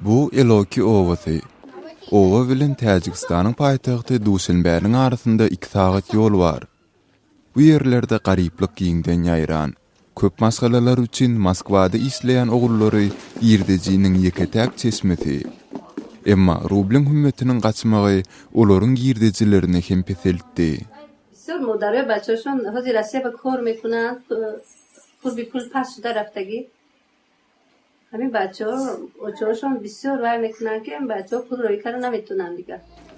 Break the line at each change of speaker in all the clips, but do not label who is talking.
Bu Eloki obasy. Oba bilen Täjigistanyň paýtagty Duşenbäniň arasynda iki sagat ýol bar. Bu ýerlerde garyplyk giňden ýaýran. Köp maşgalalar üçin Moskwada işleýän ogullary girdejiniň ýeke-täk çeşmesi. Emma rublyň hümmetiniň gaçmagy olaryň girdejilerini hem peseltdi.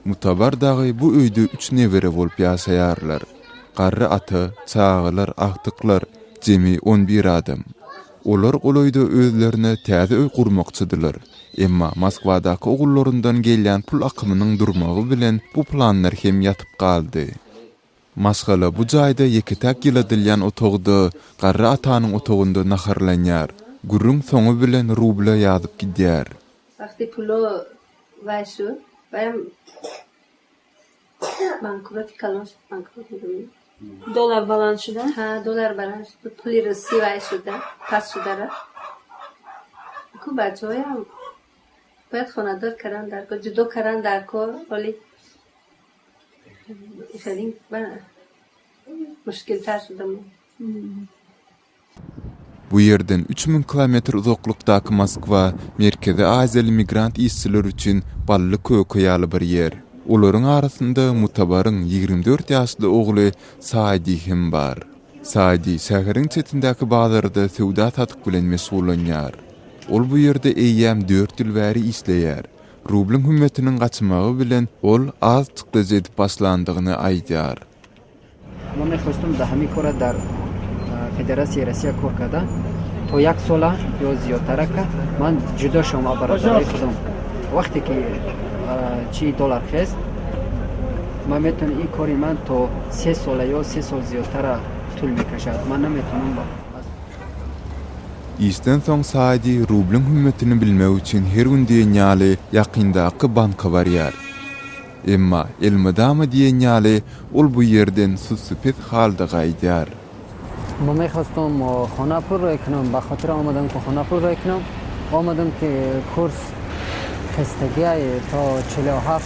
Mutabar dagy bu öýde üç nebere bolup ýaşaýarlar. Garry ata, çagalar, agtyklar, jemi on bir adam. Olar golaýda özlerine täze öý gurmakçydylar. Emma Moskwadaky ogullaryndan gelýän pul akymynyň durmagy bilen bu planlar hem ýatyp galdy. Maşgala bu jaýda ýeke-täk ýyladylýan otagda, garry atanyň otagynda naharlanýar. Gürrüň soňy bilen rubla ýazyp gidýär.
Wagty pulo waý şu waýam bankrot kalon şut bankrot mydym.
Dolar balan şuda?
Ha dolar balan şut puli russi waý şuda pas şudara. Ku baçoýam boýat honador karan darko judo karan darko oli
Bu ýerden 3000 kilometr uzaklykdaky Moskwa Merkezi Aziýaly migrant işçiler üçin bally köke ýaly bir ýer. Olaryň arasynda Mutabaryň 24 ýaşly ogly Saidi hem bar. Saidi şäheriň çetindäki bazarda söwda-satyk bilen meşgullanýar. Ol bu ýerde eýýäm dört ýyl bäri işleýär. Rublyň hümmetiniň gaçmagy bilen ol az çykdajy edip başlandygyny aýdýar.
Man mehostum da hami kora dar Federasiya Rossiya kor kada to yak sola yo ziyotara ka man judo shom a baradaroi khudom waqti ki chi dolar khez man meton i kori man to se sola yo se sol ziyotara tul mekashad man nametonam ba
Işden soň Saidi rublyň hümmetini bilmek üçin her gün diýen ýaly ýakyndaky banka barýar. Emma elmydama diýen ýaly ol bu ýerden sussupes halda gaýdýar.
Man mehostom hona pul roý kunom ba hotir omadam ki hona pul roý kunom omadam ki kurs hestagiay to 47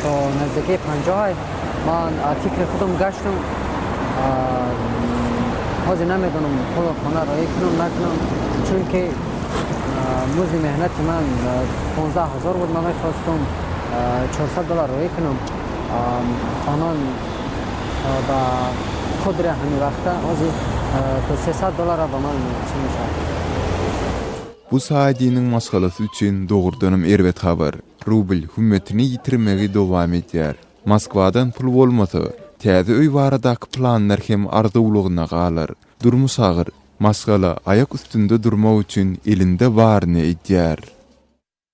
to nazdiki 50 man fikri khudom gashtom hozir namedonam pul hona roý kunom nakunom chunki muzdi mehnati man 15 hazor bud man mehostom 400 dollar roý kunom хонон ба қудри ҳамин вақта ҳозир то 300 доллара ба ман чӣ мешавад.
Bu Saidiniň maşgalasy üçin dogrudanam erbet habar. Rubl hümmetini ýitirmegi dowam edýär. Moskwadan pul bolmasa, täze öý baradaky planlar hem arzuwlygyna galar. Durmuş agyr. Maşgala aýak üstünde durmak üçin elinde baryny edýär.